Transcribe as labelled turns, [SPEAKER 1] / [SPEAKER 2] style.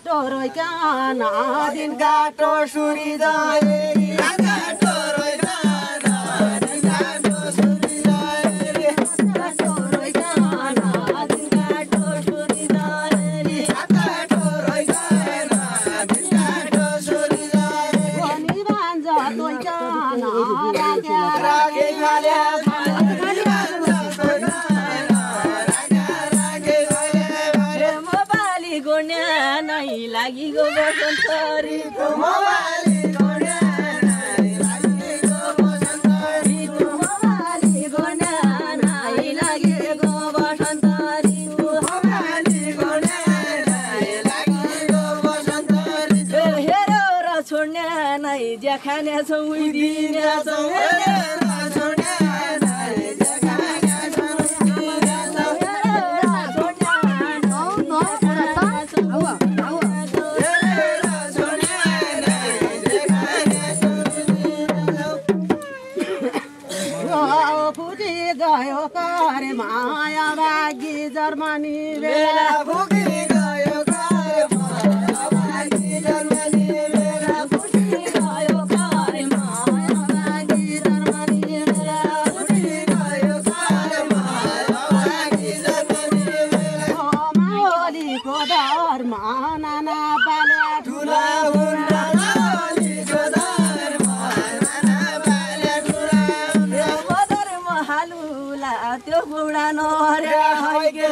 [SPEAKER 1] टोरोइ काना दिन गाटो सुरी जाए टोरोइ काना दिन गाटो सुरी जाए टोरोइ काना दिन गाटो सुरी जाए टोरोइ काना दिन गाटो सुरी जाए भनी बान्छ तोइ काना राखे राखे खाले लागि गो बसन्तरी मोबाइल गोड्या नाइ लागि गो बसन्तरी मोबाइल गोड्या नाइ लागि गो बसन्तरी मोबाइल गोड्या नाइ लागि गो बसन्तरी हेरो र छोड्ने नाइ ज्याखाने छौ दिने छौ हेरो र छोड्ने नाइ ज्याखाने छौ दिने छौ हेरो र छोड्ने गयो कर माया भागी जर्मनी बेला फुकी गयो कर माया भागी जर्मनी बेला फुकी गयो कर माया भागी जर्मनी बेला फुकी गयो कर माया भागी जर्मनी बेला माओलीको धर्म नाना पाले ठुला हुन्डा माओलीको धर्म नाना पाले ठुला त्यो बुढा नहर्या हैके